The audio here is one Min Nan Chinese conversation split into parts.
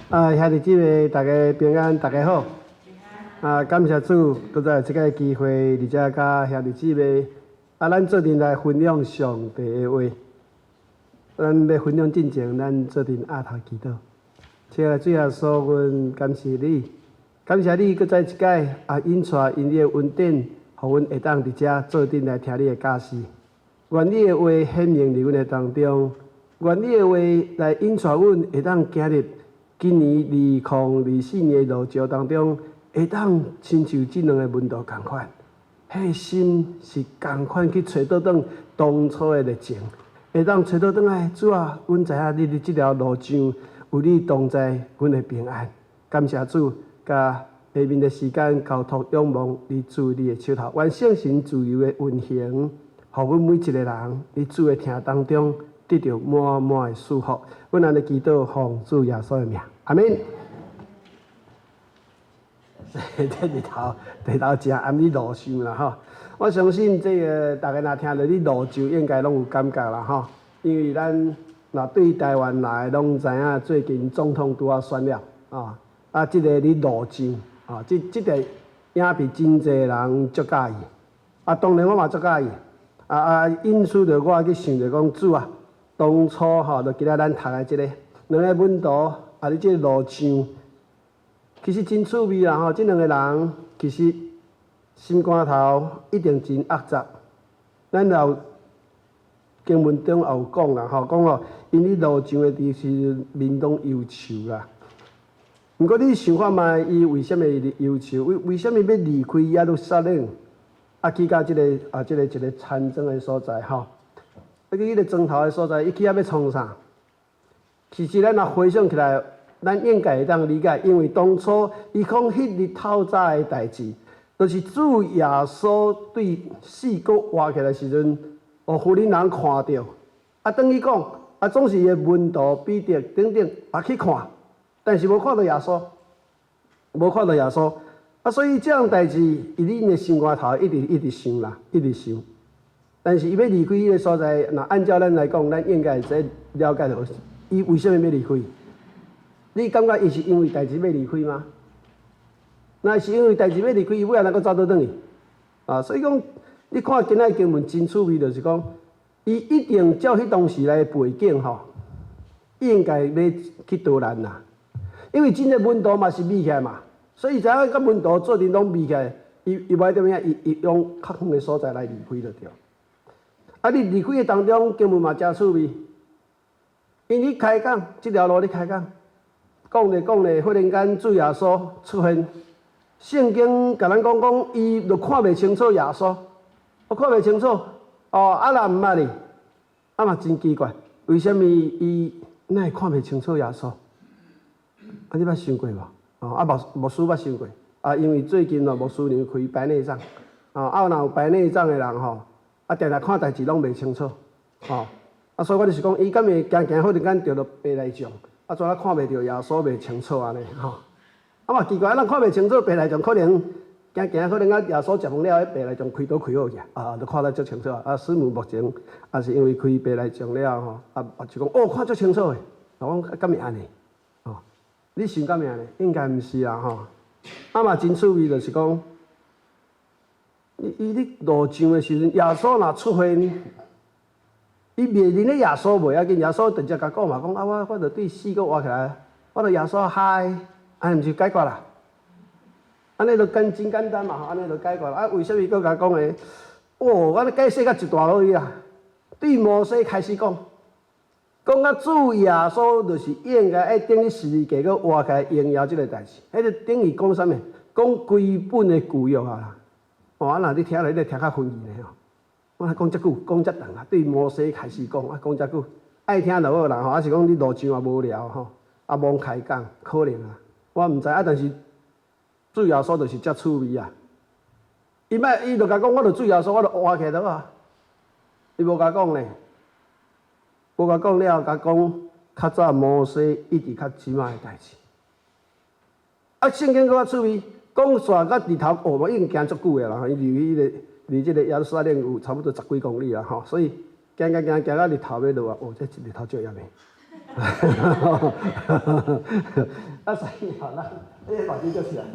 啊，兄弟姊妹，大家平安，大家好。啊，感謝主，閣再有這个機會，佇遮佮兄弟姊妹，啊，咱做陣來分享上帝的話。咱欲分享進前，咱做陣阿頭祈禱。親愛的主耶穌，阮感謝你，感謝你閣再一擺啊，引帶因你的恩典，予阮會當佇遮做陣來聽你的教示。願你的話顯明佇阮的當中，願你的話來引帶阮會當行入今年2024年的路途當中，會當親像這兩個門徒仝款，彼个心是仝款去揣倒轉當初的熱情，會當揣倒轉來。主啊，阮知影你佇這條路上有你同在，阮會平安。感謝主，共下面的時間交託仰望佇主你的手頭，願聖神自由的運行，予阮每一個人佇主的疼當中得著滿滿的祝福。阮按呢祈禱，奉主耶穌的名，阿們。這日頭，日頭誠暗咧路上啦吼。我相信這个大家若聽著咧路上，應該攏有感覺啦吼。因為咱若對台灣來，攏知影最近總統拄仔選了啊。啊，這个咧路上啊，這個影片真濟人足佮意。啊，當然我嘛足佮意。啊啊，引使著我去想著講，主啊，當初吼，就今仔咱讀的這个兩个門徒啊，佇這个路上，其實真趣味啦吼。這兩个人其實心肝頭一定真複雜。咱有經文中也有講啦吼，講吼，𪜶佇路上的時陣面攏憂愁啦。毋過你想看覓，伊為啥物憂愁？為啥物欲離開耶路撒冷？啊，去到這个啊，這个一个田莊的所在吼，啊，去彼个莊頭的所在，伊去遐欲創啥？其實咱若回想起來，咱應該會當理解，因為當初伊講彼日透早的代誌，就是主耶穌對死閣活起來時陣，予婦人人看著，啊，轉去講，啊，總是伊的門徒彼得等等也去看，但是無看著耶穌，無看著耶穌。啊，所以這項代誌，佇恁的心肝頭一直一直想啦，一直想。但是伊欲離開彼个所在，若按照咱來講，咱應該會使了解著，伊為啥物欲離開？你感覺伊是因為代誌欲離開嗎？若是因為代誌欲離開，伊尾仔若閣走倒轉去？啊，所以講，你看今仔經文真趣味，就是講，伊一定照彼當時來背景吼，應該欲去逃難啦。因為真濟門徒嘛是避起來嘛。所以知影佮門徒做陣攏避起來，伊無愛點樣，伊用較遠的所在來離開就對。啊，你離開的當中，經文嘛誠趣味。𪜶咧開講，這條路咧開講，講咧講咧，忽然間主耶穌出現。聖經共咱講講，伊就看袂清楚耶穌，我看袂清楚。哦，啊若毋捌哩，啊嘛真奇怪，為啥物伊哪會看袂清楚耶穌？啊，你捌想過無？哦，啊牧師捌想過，啊，因為最近哦，牧師娘開白內障，哦，啊，若有白內障的人吼，啊，定定看代誌攏袂清楚，吼，啊，所以我就是講，伊敢會行行忽然間著著白內障，啊，怎啊看袂著耶穌袂清楚按呢？吼，啊嘛奇怪，咱看袂清楚白內障，可能行行可能啊耶穌食飯了，彼白內障開刀開好去，啊，就看得足清楚。啊，師母目前也是因為開白內障了吼，啊，啊就講哦，看足清楚的，我講敢會按呢？你想敢會按呢？應該毋是啦吼。啊嘛真趣味，就是講，伊佇路上的時陣，耶穌若出現，伊袂認得耶穌袂要緊，耶穌直接共講嘛，講啊我著對死閣活起來，我著耶穌嗨，按呢毋是解決啦？按呢就簡真簡單嘛，按呢就解決啦。啊，為啥物閣共講的？哦，我咧解釋甲一大落去啊，對摩西開始講。講到主耶穌就是應該愛釘佇十字架閣活起來榮耀這个代誌，彼个等於講啥物？講規本的舊約啊！哦，啊，若你聽來，你聽較昏去呢吼。我講遮久，講遮長啊，對摩西開始講，啊，講遮久，愛聽就好啦吼。啊是講你路上也無聊吼，啊，罔開講，可能啊，我毋知啊。但是主耶穌就是遮趣味啊！伊莫伊就共講，我著主耶穌，我著活起來啊！伊無共講呢。無共講了，共講較早摩西一直較這擺的代誌。啊，聖經閣較趣味，講煞甲日頭哦，已經行足久的啦，伊離彼个離這个耶路撒冷有差不多十幾公里啦吼，所以行行行行到日頭欲落啊，哦，這日頭足炎的。啊，所以吼，咱你大聲就是啊。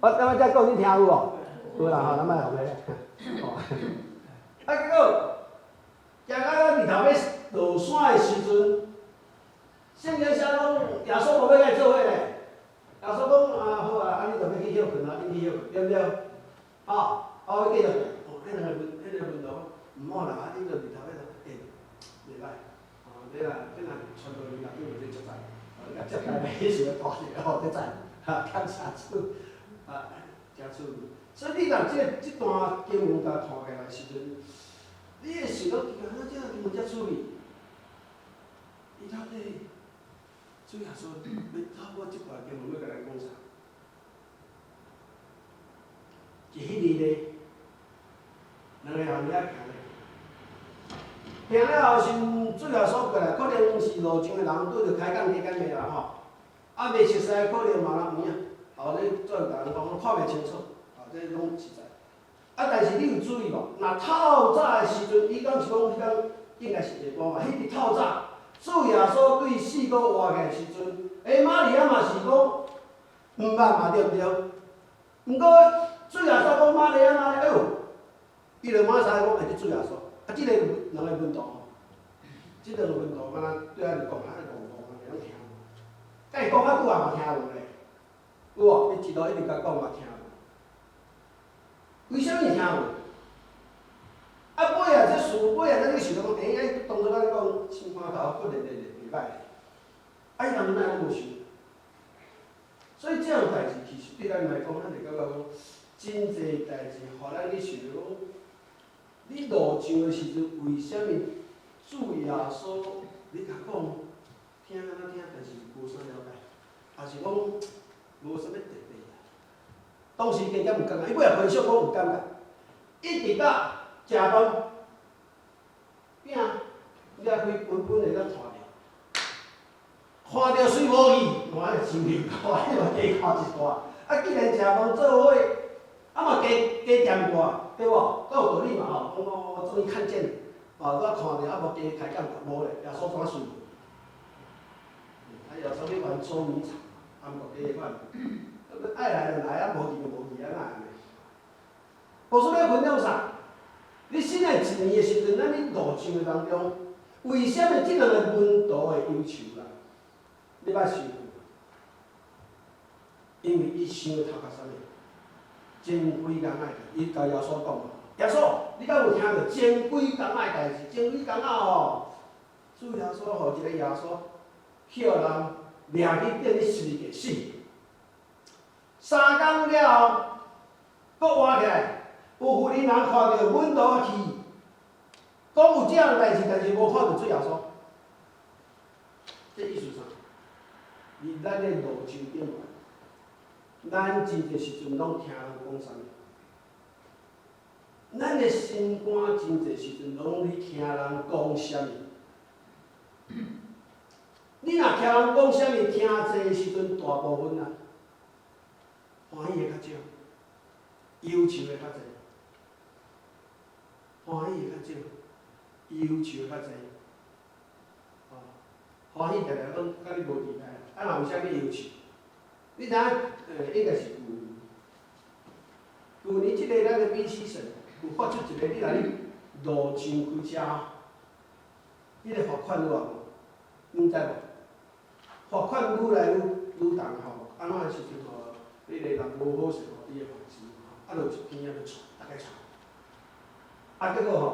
我感覺這講你聽有無？有啦吼，咱莫互伊。哦。啊，結果行到咱日頭欲落山的時陣，聖經寫講耶穌無欲共伊做伙咧。耶穌講啊好啊，啊你著欲去歇睏啊，恁去歇睏，對毋對？哦，啊我繼續，哦，彼兩個門徒講，毋好啦，啊恁著日頭欲落，欸，袂歹，哦，你若你若傳道人內底有這接待，哦，你共接待彼時陣大一個吼，這在，哈，感謝主，啊，誠趣味。所以你若這段經文共看起來時陣，你會想到，啊，這個經文遮趣味，伊到底主耶穌欲透過這段經文欲共咱講啥？伫彼日咧，兩个後尾仔行咧，行了後是主耶穌過來，可能是路上的人拄著開講加減的啦吼，啊袂熟似可能嘛人有影，哦，你做人講看袂清楚，啊，這攏實在。啊，但是你有注意無？若透早的時陣，伊講是講彼工應該是下晡嘛，彼日透早，主耶穌對死閣活起來的時陣，欸，瑪利亞嘛是講毋捌嘛，對毋對？毋過主耶穌講瑪利亞瑪利亞，哎喲，伊就馬上講會這主耶穌，啊，這個兩个門徒吼，這兩个門徒敢若對仔咧講，啊，戇戇啊，會曉聽無？共伊講較久也嘛聽無咧，有無？伊一路一直共講嘛聽無。為啥物聽無？啊，尾仔這事，尾仔咱去想講，欸，啊，當初咱講心肝頭骨熱熱熱袂歹，啊，伊當陣哪會攏無想？所以這項代誌其實對咱來講，咱會感覺講，真濟代誌，予咱去想講，你路上的時陣，為啥物主耶穌你共講，聽敢若聽，但是無啥了解，抑是講無啥物特別啦。當時加減有感覺，伊尾仔回想講有感覺，一直到食飯，餅掠開穩穩會當看著，看著雖無去，我會真牛，我你嘛加看一寡。啊，既然食飯做伙，啊嘛加加掂過，對無？閣有道理嘛吼。講我終於看見了，哦，我看著啊無加開講，無咧，耶穌怎隨？啊，耶穌去玩捉迷藏，韓國加款，愛來就來，啊無去就無去，啊哪會按呢？無說欲分享啥？你新的一年的時陣，咱佇路上的當中，為啥物這兩个門徒會憂愁啦？你捌想過？因為伊想的頭殼啥物？前幾工仔的，伊共耶穌講，耶穌，你敢有聽著前幾工仔的代誌？前幾工仔吼，主耶穌予一個耶穌予人掠去釘佇十字架死。3工了後，閣活起來。有婦人人看著門徒去，講有這樣代誌，但是無看著主耶穌。這意思啥？佇咱的路上頂懸，咱真濟時陣攏聽人講啥物？咱的心肝真濟時陣攏咧聽人講啥物？你若聽人講啥物，聽濟的時陣，大部分啊，歡喜的較少，憂愁的較濟。歡喜的較少，憂愁的較濟。哦，歡喜定定攏佮你無佇來，啊若有啥物憂愁？你知影？應該是舊年，舊年這个咱的 BC 省有發出一個，你若你路上開車，彼个罰款愈偌無？毋知無？罰款愈來愈愈重吼，按怎的時陣吼，彼个人無好勢吼，伊會罰錢吼，啊，就一邊仔就傳，逐家傳。啊，結果吼，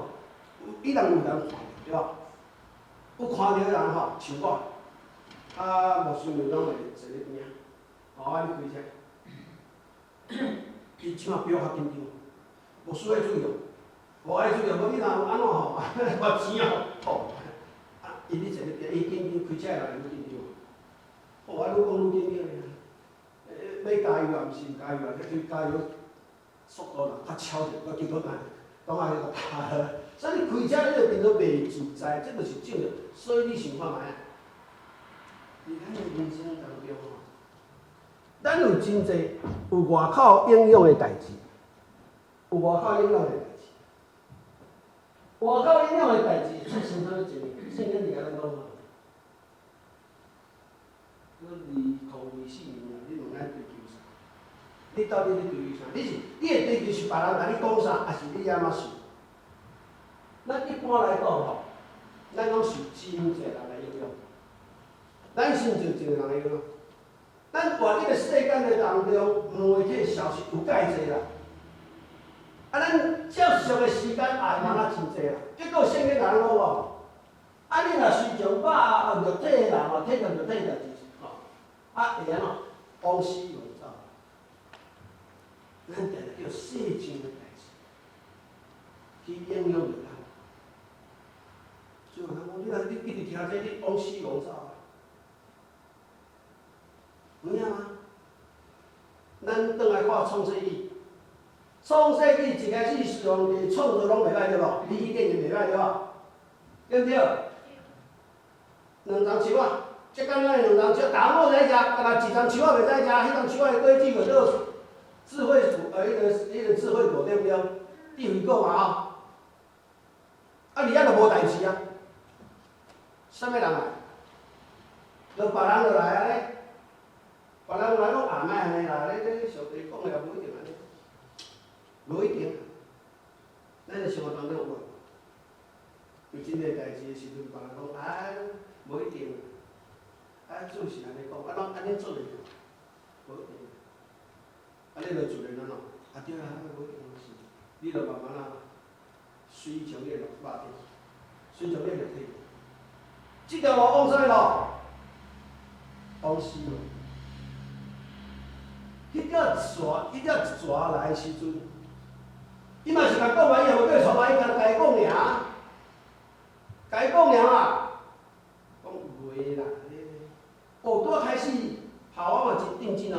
伊人有人看著對無？有看著的人吼，像我，啊，牧師們攏會坐咧邊仔，哦，啊，你開車，伊這馬比我較緊張，牧師愛注意哦，無愛注意，無你若有按怎吼，罰錢哦，吼，啊，伊咧坐咧邊，伊緊張，開車的人愈緊張，哦，啊，愈講愈緊張爾，欲加油也毋是毋加油啊，這加油速度若較超者，我結果來。當下就拍了，所以你開車你就變做袂自在，這就是正常。所以你想看覓啊？佇咱的人生當中吼，咱有真濟有外口影響的代誌，有外口影響的代誌，外口影響的代誌產生啥物情形？聖經佇共咱講啥？你到底咧追求啥？你是你的追求是別人共你講啥，抑是你按怎想？咱一般來講吼，咱攏受真濟人來影響。咱受真濟人的影響。咱活佇個世間的當中，媒體消息有蓋濟啦。啊，咱接觸的時間也嘛若真濟啦。結果聖經共咱講無？啊，你若隨從肉肉體的人吼，體驗肉體代誌吼，啊會按怎？往死亡走。咱定定叫世上的代誌去影響著咱。所以講，你若你一直聽這個，你往死亡走。有影嗎？咱轉來看創世記，創世記一開始上帝創造攏袂䆀對無？你伊甸園袂䆀對無？對毋對？兩叢樹仔，這簡單的兩叢樹，逐某在食，干焦一叢樹仔袂使食，彼叢樹仔的果子叫做智慧樹，彼個智慧果對毋對？智慧果嘛吼。啊，佇遐就無代誌啊。啥物人來？就別人就來啊咧。別人來講啊，莫按呢啦，你上帝講的也無一定按呢，無一定。咱的生活當中有無？有真濟代誌的時陣，別人講啊，無一定。啊，主是按呢講，啊，攏按呢做就無一定。啊，你就自然按怎？啊對啊，無一定是。你就慢慢啊，隨從你的肉體，隨從你的肉體。這條路往啥路？往死路。彼只蛇，彼只蛇來的時陣，伊嘛是共講嘛，伊也無叫錯嘛，伊共共伊講爾，共伊講爾啊，講袂啦，哦，拄仔開始，夏娃嘛真認真哦，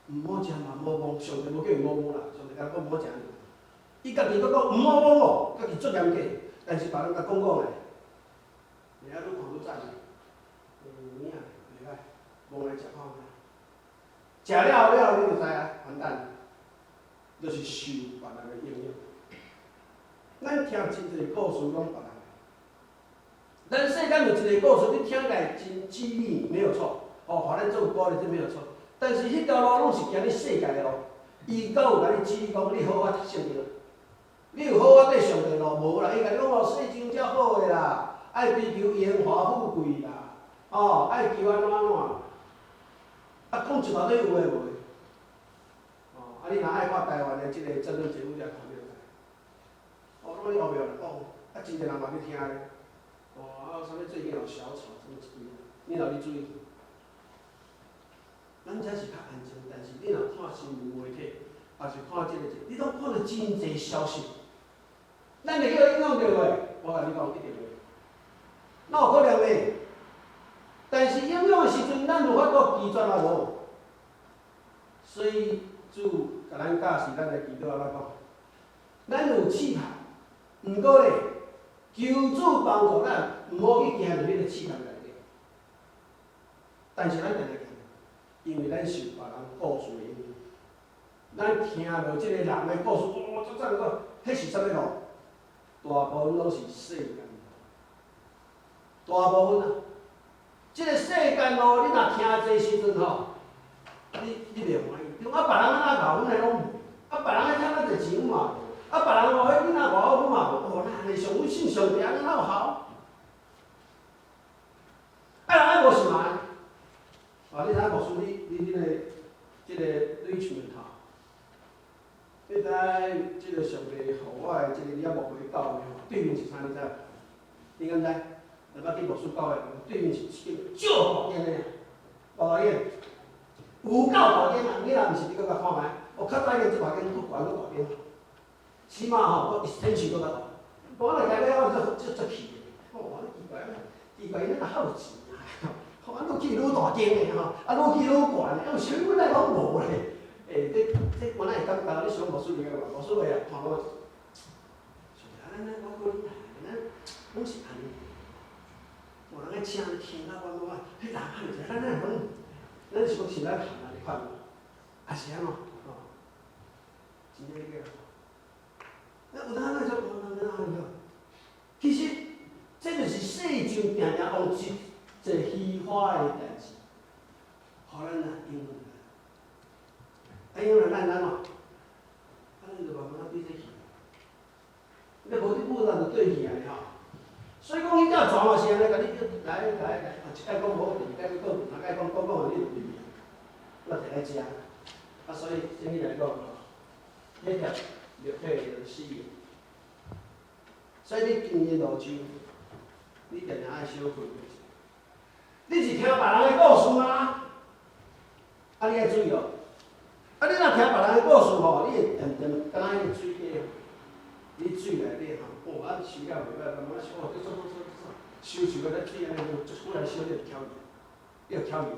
毋好食嘛，毋好摸，上帝無叫伊摸摸啦，上帝共講毋好食。伊家己閣講毋好摸哦，家己足嚴格，但是別人共講講的，爾愈看愈讚，有影袂歹，摸來食看覓。食了了，你就知啊，完蛋，就是受別人的影響。咱聽真濟故事攏別人的，咱世間有一個故事，你聽起來真激勵，沒有錯，哦，予咱做鼓勵，這沒有錯。但是彼條路攏是行佇世界的路，伊敢有共你指講你好好讀聖經，你有好好綴上帝路無啦？伊共你講哦，世上才好的啦，愛追求榮華富貴啦，哦，愛求按怎按怎。啊，講一大堆有的無的，哦，啊，你若愛看台灣的這個政論節目，才看著知。哦，攏咧後壁來講，啊，真濟人嘛咧聽咧。哦，啊，啥物最近有小丑啥物一堆，你若咧注意。咱遮是較安靜，但是你若看新聞媒體，抑是看這個這個，你攏看著真濟消息。咱會叫影響著袂？我共你講，一定會。哪有可能袂？但是影響的時陣，咱有法度拒絕啊無？所以主共咱教示，咱來祈禱按怎講？咱有試探，毋過咧，求主幫助咱，毋好去行入彼個試探內底。但是咱定定行，因為咱受別人故事的影響，咱聽著這個人的故事，哦，足讚個，彼是啥物路？大部分攏是世間路，大部分啊。這個世間路，你若聽這時陣吼，你袂歡喜。啊，別人按怎𠢕，阮的攏無；啊，別人彼趁較濟錢，阮嘛無；啊，別人哦，彼囡仔偌好，阮嘛無。哦，那按呢上阮信上帝，按呢哪有效？啊，人愛無想啊！啊，你知影牧師，你這個 Richmond 吼，你知這個上帝予我的這個你遐牧會教會吼，對面是啥？你知無？你敢知？你捌去牧師教會？對面是一間足大間的，偌大間？有夠大間啊！你若毋是，你閣共看覓？哦，較早間這大間，閣懸閣大間，起碼吼，閣 extension 閣較大。我來台北，我足足足氣的。哦，奇怪，奇怪，𪜶哪好有錢啊？吼，啊，愈起愈大間的吼，啊，愈起愈懸的，啊，有啥物阮來攏無咧？欸，這我哪會感覺？你想牧師入來，牧師會啊，看我，想啊，咱我講咱攏是按呢。有人愛請聽啊，我我，彼人按者，咱哪會講？咱是講是咱行按呢款，還是按怎？吼，真正個。那有當咱就講，咱按怎？其實，這就是世上定定往一濟虛華的代誌，予咱來應。啊，因為咱按怎？啊，咱就慢慢仔對這去。你無你母咱就對去啊吼。所以講，彼隻船嘛是按呢，共你叫來來來，一擺講無，第二擺閣講，兩擺講講講予你就入去，我就愛食。啊，所以整體來講吼，彼條肉體就是死的。所以你行的路上，你定定愛小困。你是聽別人的故事嗎？啊，你愛注意哦。啊，你若聽別人的故事吼，你會定定敢若彼個水底，你水內底吼，哦，啊，收了袂歹，慢慢收，哦，這做做做做，收收個咧水按呢，足久來燒，你就翹去，你就翹去。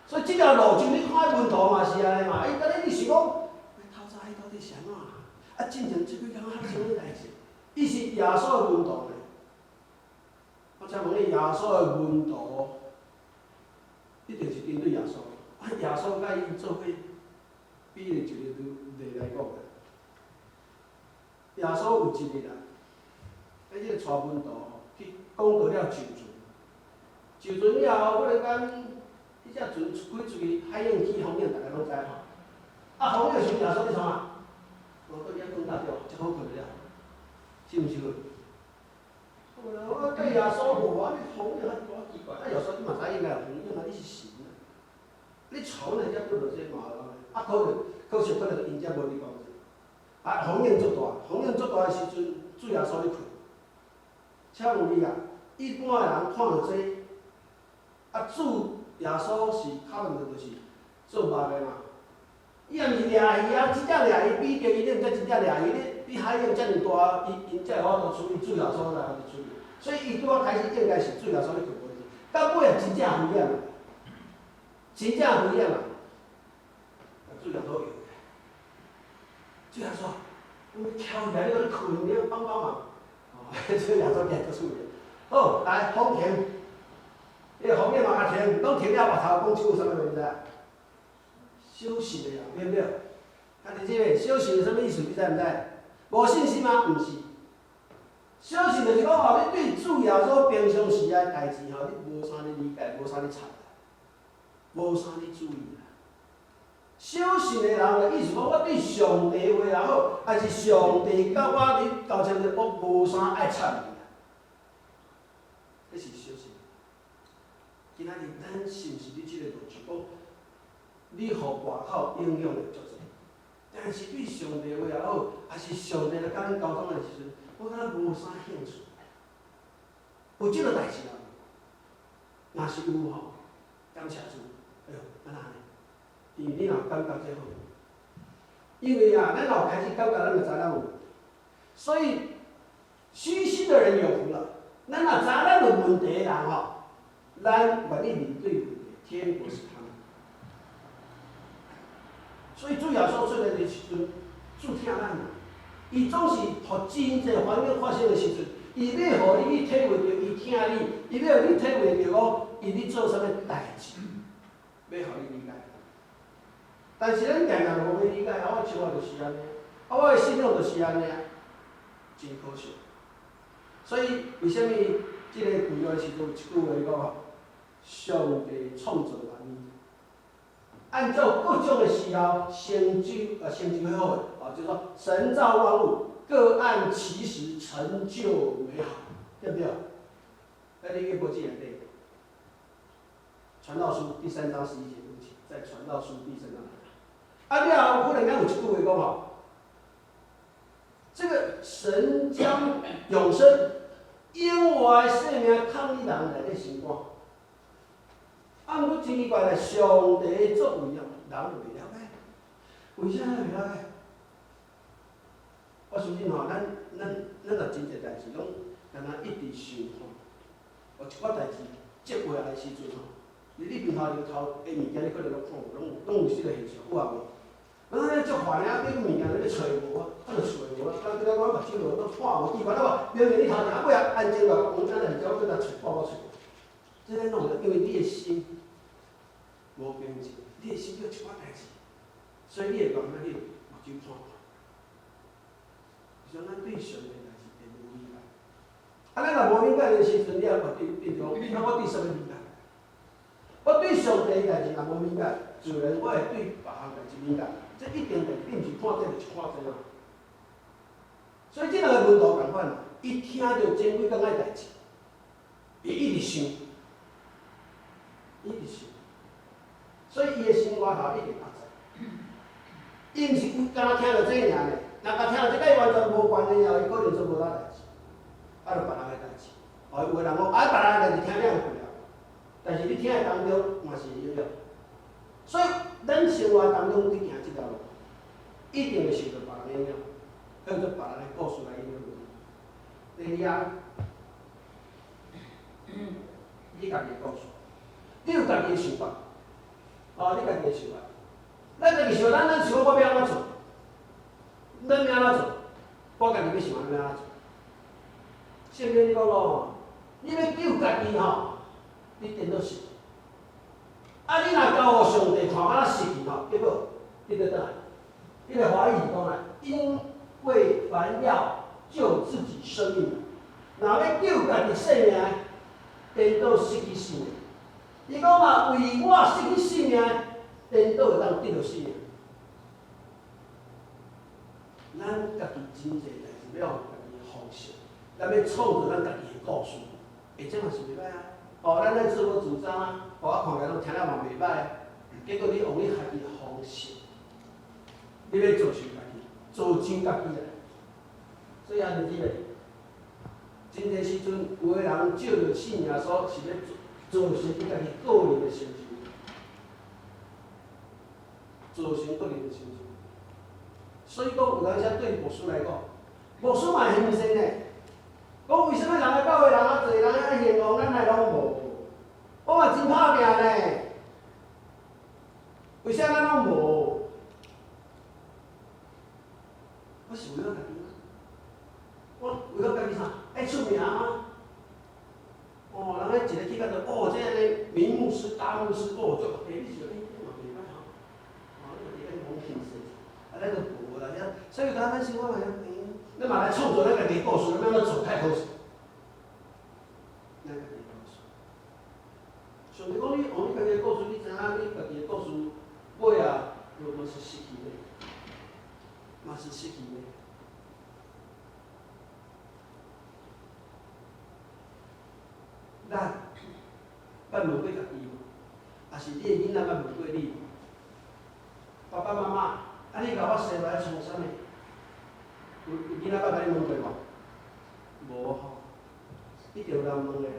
所以這條路上，你看彼門徒嘛是按呢嘛，伊敢若你想講，透早彼到底是按怎？啊，進前這幾工發生啥物代誌？伊是耶穌的門徒呢。我請問你，耶穌的門徒一定是針對耶穌。啊，耶穌佮伊做伙，比例一個例來講，耶穌有一日啊，喺這個帶門徒吼去講道了上船，上船了後，忽然間，彼隻船開出去，海湧起風湧，大家攏知吼。啊，風湧時陣耶穌咧創啥？無閣遐睏搭著，才好睏了，是毋是？我對耶穌無啊，你風湧較大奇怪，啊耶穌你嘛知應該有風湧啊，你是神啊，你吵那遮拄著這麻煩，啊可能可惜可能𪜶遮無咧講這，啊風湧足大，風湧足大的時陣，主耶穌咧睏。請問你啊，一般的人看著這，啊主耶穌是較問題就是做夢的嘛，伊也毋是掠魚啊，真正掠魚彼得伊你毋知真正掠魚，你你海湧遮爾大，伊𪜶才會法度處理，主耶穌來處理。所以伊拄仔開始應該是主耶穌咧睏無到尾啊真正危險啊，真正危險啊！主耶穌搖起來，主耶穌，我蹺起來，你閣咧睏，你幫幫忙。哦，主耶穌行足趣味。好，來風停，你風雨嘛較停，攏停了，外頭講一句啥物話，你知影？小信的人，對毋對？啊，弟姊妹，小信是啥物意思？你知毋知？無信心嗎？毋是。小信就是講吼，你對主耶穌平常時的代誌吼，你無啥咧理解，無啥咧插，無啥咧注意啦。小信的人的意思講，我對上帝話也好，還是上帝佮我咧交接者，我無啥愛插伊啦。這是小信。今仔日咱是毋是佇這個路上講，你予外口影響會足濟，但是對上帝話也好，還是上帝來佮咱溝通的時陣，我敢若無啥興趣。有這個代誌啊？若是有吼，感謝主，哎喲，按怎按呢？因為你若感覺這好，因為啊，咱若開始感覺，咱就知咱有。所以虛心的人有福了。咱若知咱有問題的人吼，咱願意面對問題，天國是他們。所以主耶穌出來的時陣，主疼咱，伊總是予真濟環境發生的時陣，伊欲予你去體會著伊疼你，伊欲予你體會著講，伊咧做啥物代誌，欲予你理解。但是咱定定無欲理解，啊，我生活就是按呢，啊，我的信仰就是按呢，真可惜。所以為啥物這個舊約的時陣有一句話講吼？上帝創造萬物，按照各種的時候成就啊，成就好的，啊，就是說神造萬物，各按其時成就美好，對不對？在你約伯記內底，傳道書第三章11節，對不起，在傳道書第三章。啊，了後忽然間有一句話講吼，這個神將永生、永活的生命藏佇人內底心肝。啊，毋過真奇怪咧，上帝作為啊，人就袂了解。為啥袂了解？我相信吼，咱若真濟代誌攏敢若一直想吼，有一寡代誌積落來的時陣吼，你平頭頭的物件，你可能攏看無，攏有這個現象，有啊無？咱足煩啊，你物件咧揣無啊，啊就揣無啊，啊閣我目睭無，攏看無奇怪啊無？明明你頭前啊尾啊安靜落，黃咱來叫閣來揣，看無揣。這個弄的，因為你的心無平靜，你的心有一寡代誌，所以你會慢慢去目睭看看。像咱對上帝代誌會無理解，啊，咱若無理解的時陣，你也對對講，你看我對啥物理解？我對上帝代誌若無敏感，自然我會對別項代誌敏感。這一定代誌，你毋是看這就是看這啊。所以這兩个門徒仝款啊，伊聽著前幾工的代誌，伊一直想，一直想，所以伊的生活頭一直壓在。伊毋是敢若聽著這爾呢，若共聽著這佮伊完全無關係哦，伊可能做無啥代誌，啊，就別人的代誌。哦，有的人講啊，別人的代誌聽了就過了，但是你聽的當中嘛是會影響。所以咱生活當中去行這條路，一定會受著別人影響，叫做別人的故事來影響你。第二，你家己的故事，你有家己的想法，哦，你家己的想法。咱家己想，咱想我欲按怎做？咱欲按怎做？我家己欲想按怎做？聖經講哦，你欲救家己吼，你顛倒失去。啊，你若交予上帝看敢若失去吼，結果你就轉來。彼个華語是講啦，因為凡要救自己生命的，若欲救家己性命，顛倒失去性命。伊講嘛，為我失去性命，顛倒會當得著性命。咱家己真濟代誌欲用家己的方式，咱欲創造咱家己的故事，欸，這嘛是袂䆀啊！哦，咱愛自我主張啊，哦，我看起來攏聽了嘛袂䆀，結果你用你家己的方式，你欲造就家己，造就家己啦。所以兄弟姊妹，真濟時陣有的人借著信耶穌是欲造成伊家己個人的成就，造成個人的成就。所以講有當時對牧師來講，牧師嘛會興生呢。講為啥物人的教會人啊濟，人啊興旺，咱來攏無？我嘛真拍拚呢。為啥咱攏無？我是為了家己嗎？我為了家己啥？愛出名嗎？哦，人咧一个去到就哦，這个名牧師、大牧師，哦，足欸，你想欸，你嘛袂䆀吼？哦，你嘛佇咧講興生，啊，咱就無啦，所以講咱生活嘛，你嘛來創造咱家己的故事，咱欲按怎做較好勢？咱家己的故事。上帝講你用你家己的故事，你知影你家己的故事尾啊，就嘛是失去的，嘛是失去的。咱捌問過家己無？抑是你的囡仔捌問過你無？爸爸媽媽，啊，你共我生來創啥物？有囡仔捌共你問過無？無吼，一定有人問的啊。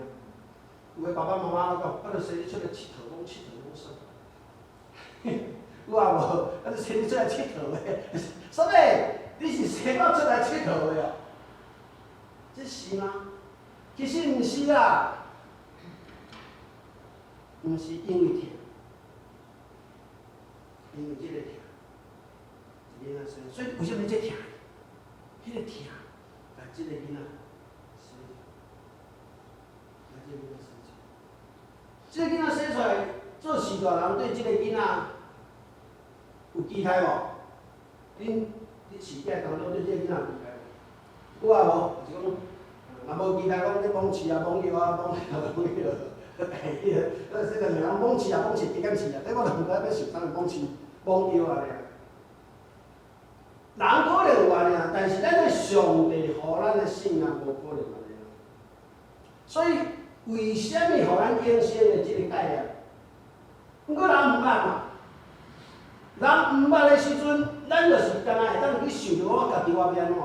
有的爸爸媽媽講，啊，著生你出來𨑨迌，講𨑨迌講啥？有啊無？啊，著生你出來𨑨迌的，啥物？你是生我出來𨑨迌的哦？這是嗎？其實毋是啦，毋是因為疼，因為這個疼，一囡仔生，所以為啥物這疼？彼個疼，共這个囡仔生出來，共這個囡仔生出來，這个囡仔生出來，做序大人對這个囡仔有期待無？恁佇飼囝當中對這個囡仔有期待無？有啊無？就是講，若無期待講你罔飼啊，罔藥啊，罔罔藥，欸，咱細漢時人罔飼啊，罔飼，加減飼啊，這我就毋知欲受啥物罔飼、罔藥啊爾。人可能有按呢，但是咱的上帝予咱的性命無可能按呢。所以為啥物予咱永生的這个概念？毋過人毋捌嘛，人毋捌的時陣，咱就是敢若會當去想著我家己我欲按怎？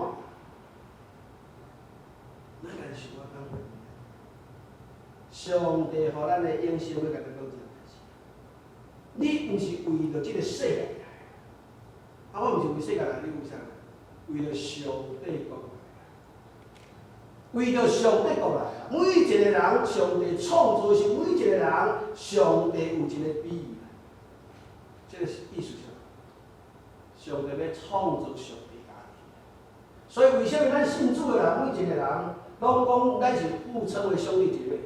咱家己想我講。上帝予咱的永生，欲共咱講一項代誌。你毋是為著這个世界來，啊，我毋是為世界來，你為啥來？為著上帝國來。為著上帝國來啊！每一個人，上帝創造時，每一個人，上帝有一个比喻。這个是意思啥？上帝欲創造上帝家庭。所以為啥物咱信主的人，每一個人攏講咱是互稱為兄弟姐妹？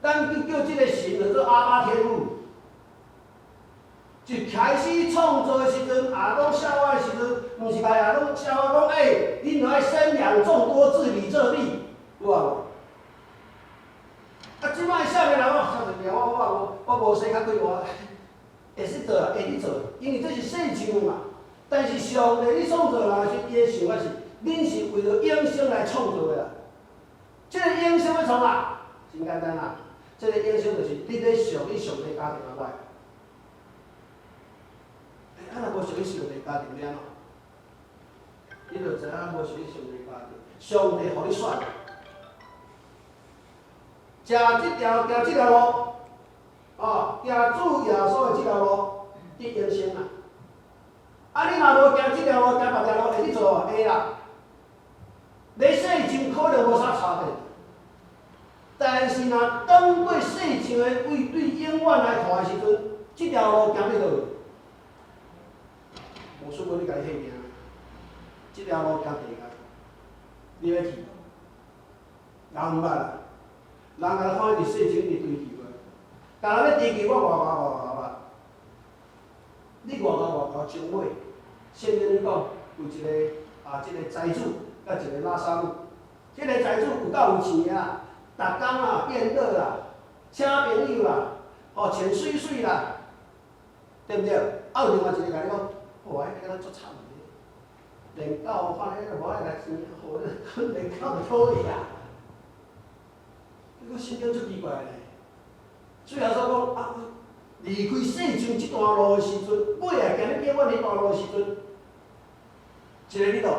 咱去叫這个神叫做阿爸天父。一開始創造的時陣，亞當夏娃的時陣，毋是共亞當夏娃講，欸，恁著愛生養眾多，治理這地，有啊無？啊，這擺少年人哦，少年人我無生較快活，會使做啊，會去做，因為這是世上的嘛。但是上帝咧創造人時，伊的想法是，恁是為著永生來創造的啦。這個永生欲創啥？真簡單啦，這個永生就是你欲屬於上帝家庭啊，無？欸，啊若無屬於上帝家庭，欲按怎？你就知影無屬於上帝家庭，上帝予你選。食這條，行這條路，哦，行主耶穌的這條路，得永生啦。啊，你若無行這條路，行別條路，會去做無？會啦。佇世上可能無啥差別，但是若當過世上的位對永遠來看的時陣，這條路行佇佗位？無輸過你家己彼邊，這條路行地獄，你欲去無？人毋捌啦，人共看佇世上一直追求的，但若欲追求我偌高偌高啦，你偌高偌高終尾，聖經裡講有一個啊，這個財主佮一個拉撒路，這個財主有夠有錢的啦，逐工啊宴樂啦，請朋友啦，吼穿媠媠啦，對毋對？啊有另外一個共你講，哇，彼個敢若足慘的，連狗看彼個無愛來錢，吼，連狗都討厭啊！你講聖經足奇怪咧，主耶穌講啊，離開世上這段路的時陣，尾仔行咧永遠彼段路的時陣，一个佇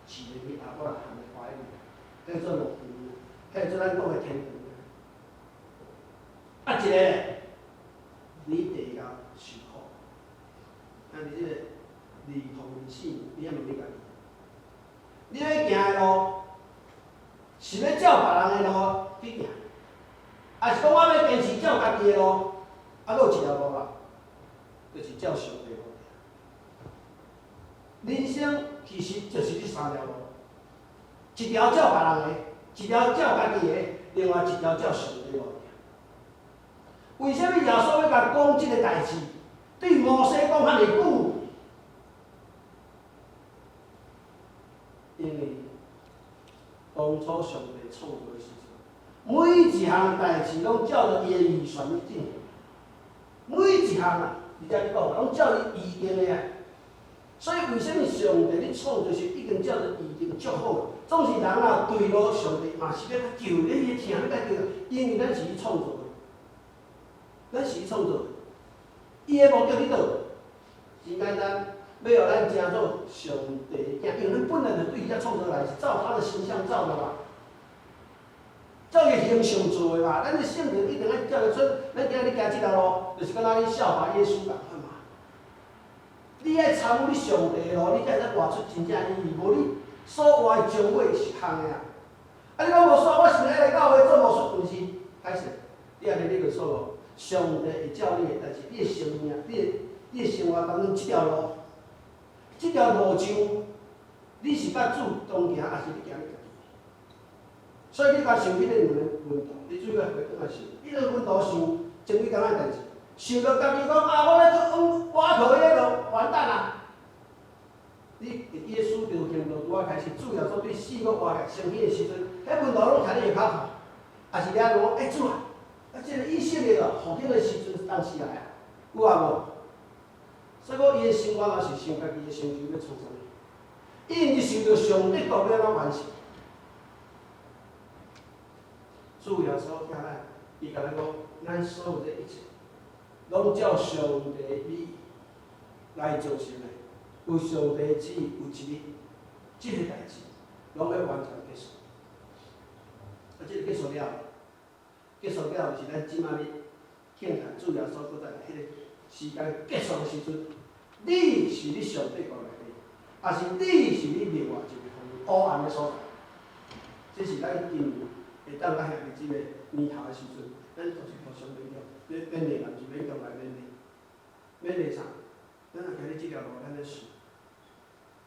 佗，一个佇亞伯拉罕的懷裡，叫做樂園，叫做咱講的天堂。啊，一個佇地獄受苦。啊，佇這個2024，你愛問你家己，你欲行的路是欲照別人的路去行，抑是講我欲堅持照家己的路？啊，閣有一條路啦，就是照上帝路行。人生其實就是這三條路，一條照別人的，一條照家己的，另外一條照上帝路行。為啥物耶穌欲共講這個代誌？對摩西講遐爾久？因為當初上帝創造的時陣，每一項代誌攏照著伊的預算去進行。每一項啊，而且你講，攏照伊預定的啊。所以為啥物上帝咧創造時已經照著預定足好？總是人啊墜落，上帝嘛是欲救你，伊疼欲共救，因為咱是伊創造的，咱是伊創造的。伊的目的佇佗？真簡單，欲予咱成做上帝的囝，因為咱本來就對伊遐創造來是照他的形象造的嘛，照伊形象做的嘛。咱的性格一定愛照得出，咱今日行這條路，就是敢若咧效法耶穌仝款嘛。你愛參與你上帝的路，你才會使活出真正意義。無你所活的終尾是空的啊！啊，你講無煞，我想愛來教會做牧師，毋是，歹勢，你按呢你就錯誤。上帝會照你的，但是你的生命，你的生活當中這條路，這條路上，你是佮主同行，抑是你行你家己？所以你共想彼个兩个門徒，你注意回轉來想，彼个門徒想前幾工的代誌，想著家己講啊，我欲去挖土彼个就完蛋啊！你會記得使徒行傳拄仔開始，主耶穌對死閣活起來升天的時陣，彼門徒攏徛佇下跤看，抑是掠講，欸主啊，啊這个以色列啊復興的時陣當時來啊，有啊無？所以講伊的生活也是想家己的成就欲創啥物，伊毋是想著上帝國欲按怎完成。主耶穌疼咱，伊共咱講，咱所有這一切，攏照上帝的美意來造成的。有上帝旨意，有一日，這个代誌攏欲完全結束。啊，這个結束了，結束了就是咱這擺咧慶祝主耶穌閣再來彼个時間結束的時陣，你是佇上帝國內底，抑是你是佇另外一个烏暗的所在？這是咱今年會當來遐佇這個年頭的時陣，咱就是互相勉強，勉勉勵，毋是勉強來勉勵，勉勵啥？咱若行佇這條路，咱咧想，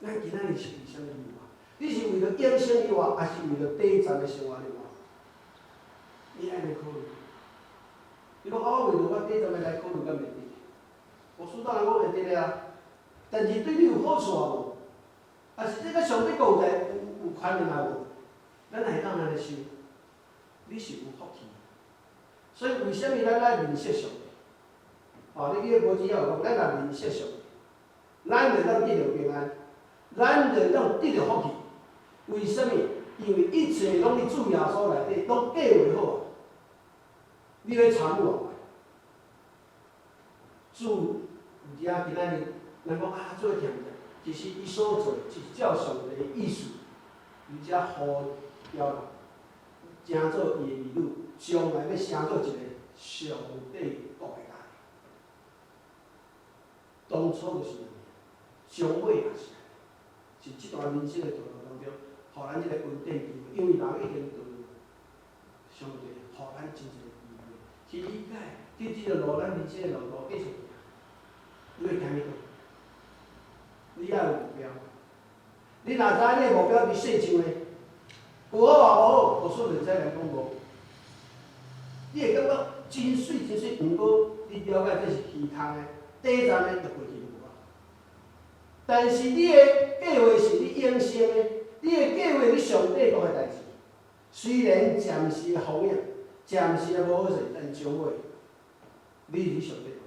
咱今仔日是為啥物而活？你是為著永生而活，抑是為著短暫的生活而活？你按呢考慮。你講啊，我為著我短暫的來考慮，敢袂對？無輸當然講會對的啊，但是對你有好處啊無？抑是這佮上帝閣有在有關聯啊無？咱會當按呢想。你是有福氣。所以為啥物咱愛認識上帝？哦，你記得無只有講，咱若認識上帝，咱就當得著平安，咱就當得著福氣。為啥物？因為一切攏佇主耶穌內底，攏計劃好啊。你欲參與無？主毋知影今仔日，咱講啊，做疼疼，其實伊所做是照上帝的意思，而且呼召人，成做伊的兒女，將來欲成做一個上帝國的人。當初就是按呢，終尾也是按呢，是這段人生的道路當中，予咱這個恩典機會，因為人已經墮落，上帝予咱真濟機會去理解，對這個路，咱人生的路途繼續行，你欲行去佗？你愛有目標。你若知影你的目標佇世上的，有好也無好，無說會使來講無。你會感覺真媠真媠，毋過你了解這是虛空的，短暫的就過去就無啊。但是你的計劃是你永生的，你的計劃你上帝國的代誌，雖然暫時的風雨，暫時的無好勢，但終尾你是上帝國的。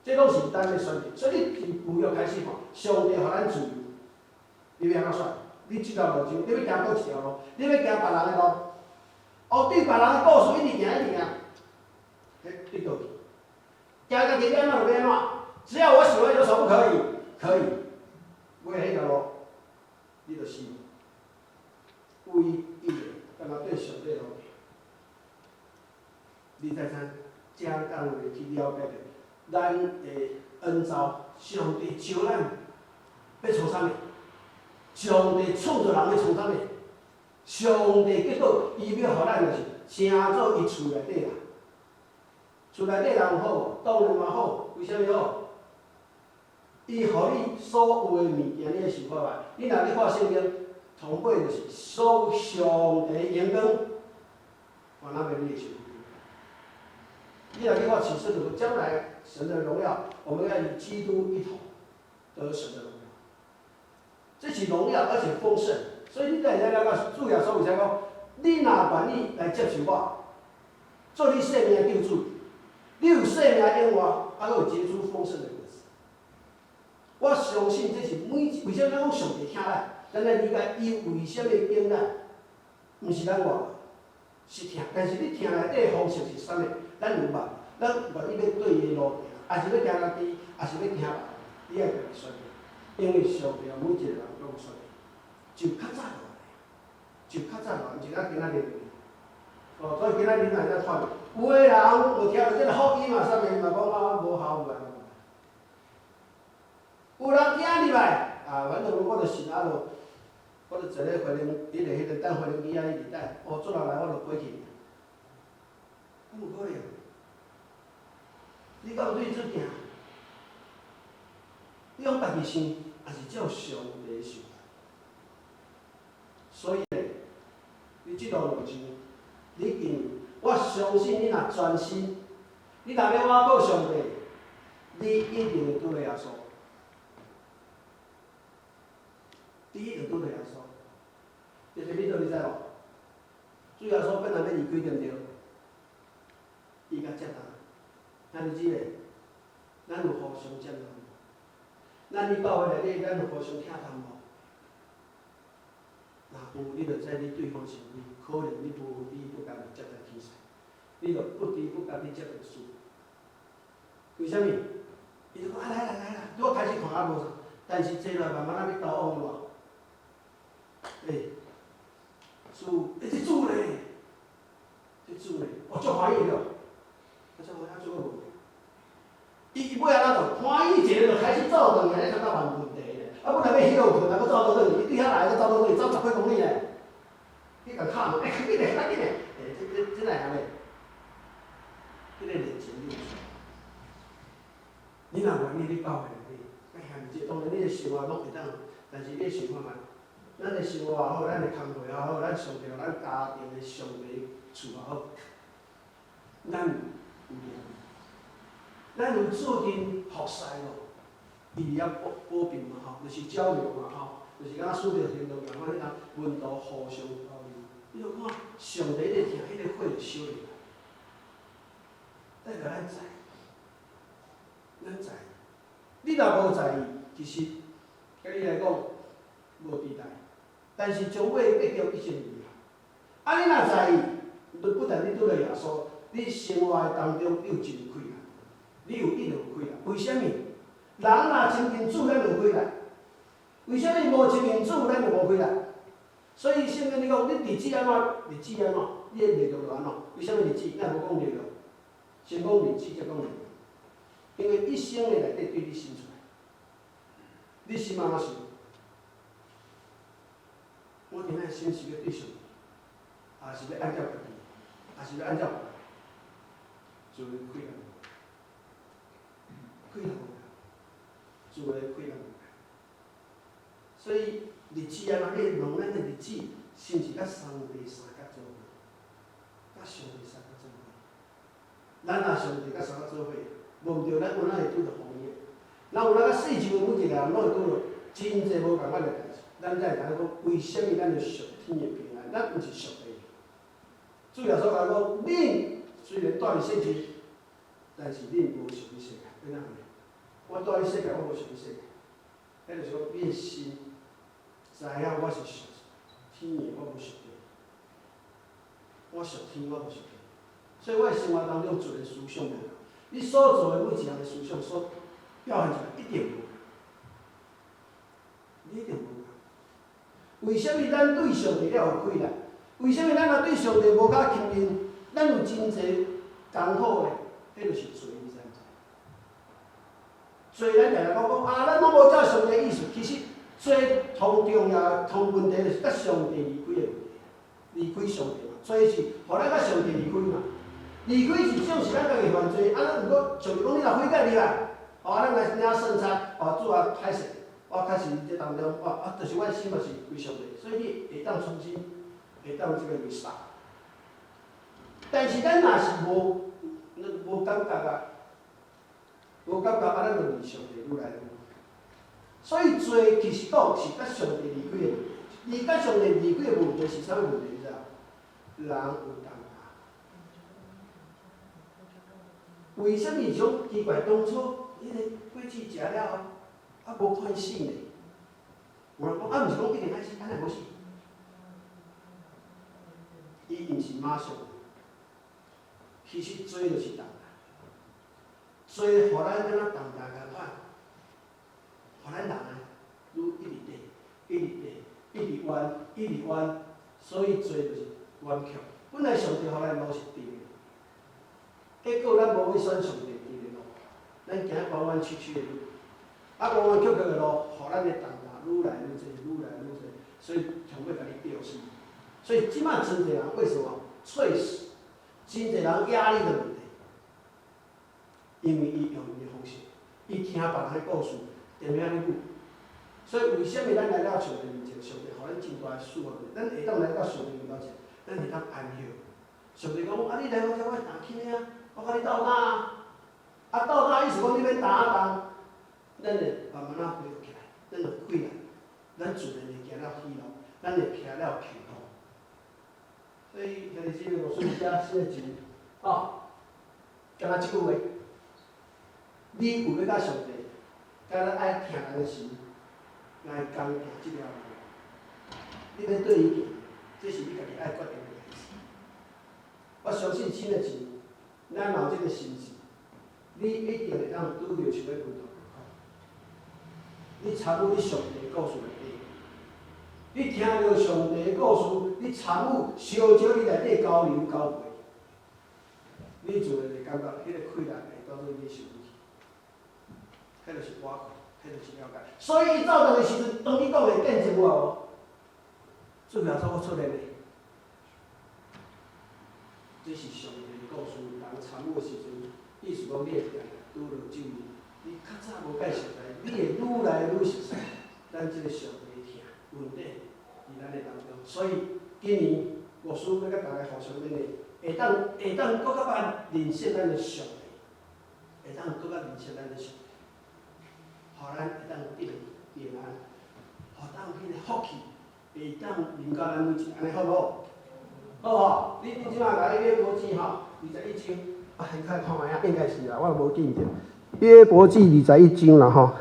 這攏是咱的選擇，所以你從舊約開始看，上帝予咱自由，你欲按怎選？你這條路上，你欲行佗一條路？你欲行別人的路？哦，對別人的故事一直行一直行，彼對佗去？行家己欲按怎就欲按怎，只要我喜歡，有什麼不可以？可以，尾彼條路，你就死。唯一的，敢若對上帝路，你才知正講話去了解著咱的恩召，上帝召咱欲創啥物？上帝創造人欲創啥物？上帝結果伊欲予咱就是成做伊厝內底人。厝內底人有好無？當然嘛好，為啥物好？伊予你所有的物件，你會想看覓？你若去看聖經，頭尾就是所有上帝榮光，原來袂你會想。你若去看啟示錄，將來神的榮耀，我們要與基督一同得神的榮耀。這是榮耀，而且豐盛。所以你才會使了解主耶穌為啥講：你若願意來接受我，做你性命的救主，你有生命永活，啊，閣有結出豐盛的果子。我相信這是每為啥物咱講上帝疼咱？咱來理解伊為啥物揀咱，毋是咱活，是疼。但是你疼內底的方式是啥物？咱有捌，咱願意欲對伊的路行，抑是欲行家己，抑是欲聽別人？你愛家己選擇，因為上帝每一個人攏有選擇，就較早就按呢，就較早就，毋是咱今仔日。哦，所以今仔日咱會使看，有的人有聽著這個福音嘛，啥物嘛講啊無效啊。有人聽入來，啊，反正我就信啊，就我就坐咧飛行，彼個等飛行機仔一直等，哦，轉落來我就過去。敢有可能？你敢有對主行？你用家己想，抑是照上帝想？所以咧，你這段路上，你見，我相信你若專心，你若欲倚靠上帝，你一定會拄著耶穌。你一定拄著耶穌。就是你倒你知無？主耶穌本來欲離開對毋對？伊共接納，兄弟姊妹，咱有互相接納無？咱佇教會內底，咱有互相疼痛無？若有，你就知你對方是你可能你無知不覺就接受天使，你就不知不覺去接受輸。為啥物？伊就講啊來啦來啦，拄開始看啊無啥，但是坐落慢慢仔欲交往咯。欸，主，欸，這主咧，這主咧，哦，足歡喜了，啊，足歡喜，做個問題。伊伊尾按怎做？歡喜一下就開始走轉來，咧感覺蠻問題咧。啊，本來欲歇睏，啊，閣走倒轉去，伊對遐來，閣走倒轉去，走10幾公里咧。去共敲門，欸，較緊咧，較緊咧，欸，這這這哪會按呢？這個熱情你有錯。你若願意，你教會內底，佮兄弟姊妹，當然你的生活攏會當，但是你想看覓？咱的生活也好，咱的工課也好，咱上帝，咱家庭的上帝厝也好，咱有念，咱有做陣服侍無？伊佇遐保保平嘛吼，就是交流嘛吼，就是敢若使徒行傳共款，彼陣門徒互相交流。你著看上帝咧疼，小入來，代表咱在，咱在。你若無在意，其實對你來講無佇大，但是終尾結局一定毋一樣。啊，你若在意，不但你拄著耶穌，你生活的當中你有真有氣力，你有一定有氣力。為啥物？人若親近主，咱就有氣力。為啥物無親近主，咱就無氣力？所以聖經裡講，你日子按怎，日子按怎，你的力量就按怎。為啥物日子？咱無講力量，先講日子，再講力量。因為一生的內底對你生出來，你心按怎想？我今仔心是欲對上帝，抑是欲按照家己，抑是欲按照別人？自然氣力無，氣力無，自然氣力無。所以日子按怎？你問咱的日子，是毋是佮上帝相佮做伙？佮上帝相佮做伙？咱若上帝佮相佮做伙，無毋對，咱有哪會拄著風雨？咱有哪佮世上的每一個人攏會拄著真濟無仝款的代誌。咱才會知影講，為啥物咱會屬天的平安？咱毋是屬地。主耶穌講講，恁雖然蹛佇世上，但是恁無屬於世界。按怎呢？我蹛佇世界，我無屬於世界。彼就是講，你的心知影我是屬天的，我無屬地。我屬天，我無屬地。所以我的生活當中，一個思想無仝。你所做的每一項的思想，所表現出來一定無仝。你一定無仝。為啥物咱對上帝了有氣力？為啥物咱若對上帝無較親近，咱有真濟艱苦的？彼就是罪，你知毋知？罪咱定定講講啊，咱攏無照上帝意思。其實罪同重要同問題就是佮上帝離開的問題，離開上帝嘛。罪是予咱佮上帝離開嘛。離開是種是咱家己犯罪，啊，咱毋過上帝講你若悔改入來，哦，咱來領聖餐，哦，主啊，歹勢，我確實佇這當中，哦，啊，就是阮心嘛是歸上帝，所以你會當重新，會當這個 restart。但是咱若是無，無感覺啊，無感覺啊，咱就離上帝愈來愈遠。所以罪其實講是佮上帝離開的問題，離佮上帝離開的問題是啥物問題？你知無？人有重擔。為啥物種奇怪？當初彼個果子食了後，啊無看死呢？有人講啊，毋是講一定愛死，按呢無死。伊毋是馬上，其實罪就是重擔，罪予咱敢若重擔仝款，予咱人啊，愈一直跌，一直跌，一直彎，一直彎，所以罪就是彎曲。本來上帝予咱路是直的，結果咱無欲選上帝直的路，咱行彎彎曲曲的路，啊彎彎曲曲的路，予咱的重擔愈來愈濟，愈來愈濟，所以上尾共你吊死。所以這擺真濟人為什麼猝死？真濟人壓力的問題，因為伊用伊的方式，伊聽別人的故事，踮遐咧講。所以為啥物咱來到上帝面前，上帝予咱真大的祝福？咱會當來到上帝面前，咱會當安息。上帝講啊，你來我遮，我擔輕啊，我共你鬥擔啊。啊，鬥擔意思講你免擔啊重，咱會慢慢仔恢復起來，咱就氣力，咱自然會行了喜樂，咱會徛了幸福。所以兄弟姊妹，我說遮四個字，哦，敢若這句話，你有欲佮上帝，敢若愛疼咱的心來共行這條路，你欲對伊行，這是你家己愛決定的代誌。我相信新的錢，咱若有這個心志，你一定會當拄著像欲規條。你參與你上帝的故事內底，你聽著上帝的故事，你參與相招你內底交流交陪，你自然會感覺彼個氣力會當做你受去，彼就是我，彼就是了解。所以伊走轉的時陣，當伊講的見證我無？主耶穌閣出現咧，這是上帝的故事，人參與的時陣，意思講你會定定拄著咒語。你較早無介熟悉，你會愈來愈熟悉咱這個上帝的疼恩典佇咱的當中。所以今年牧師欲佮大家互相勉勵，會當閣較慢認識咱的上帝，會當閣較認識咱的上帝，予咱會當得平安，予當彼個福氣會當臨到咱每一個，按呢好無？好無？你這擺來約伯記吼，二十一章，啊，你看看覓啊？應該是啦，我無記著。約伯記二十一章啦吼。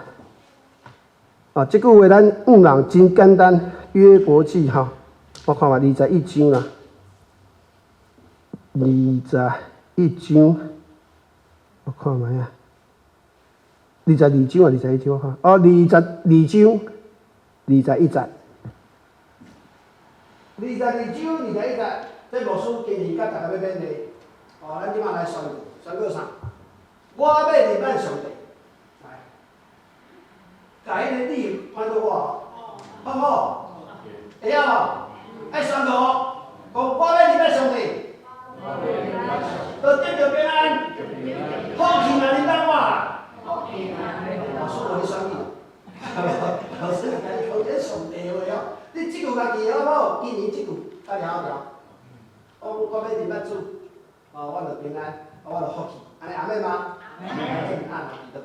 啊，這句話咱有人真簡單。約伯記吼，我看覓二十一章啦，二十一章，我看覓啊？22章啊，21章我看，哦，22章二十一節，二十二章二十一節，這牧師今日佮大家欲勉勵，哦，咱這擺來宣告，宣告啥？我欲認捌上帝，來，共彼个你換做我，好毋好？會曉無？愛宣告哦，講我欲認捌上帝，就得著平安，福氣嘛臨到我。老師無咧選舉，老師共你講這上帝話哦，你這句家己會好無好？今年這句甲牢牢，講我欲認捌主，哦，我就平安，我就福氣，按呢阿們嗎？阿們。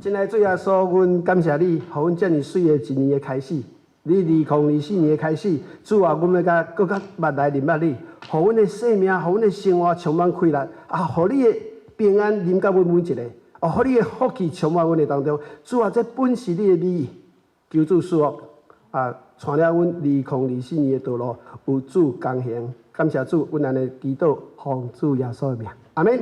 親愛的主耶穌，阮感謝你，予阮這爾媠的一年的開始。你2024年的開始，主啊，阮欲較閣較密來認捌你，予阮的生命，予阮的生活充滿快樂，啊，予你的平安臨到阮每一個，哦，予你的福氣充滿阮的當中。主啊，這本是你的美意，求主賜福，啊，帶領阮2024年的道路有主同行。感謝主，阮按呢祈禱，奉主耶穌的名，阿們。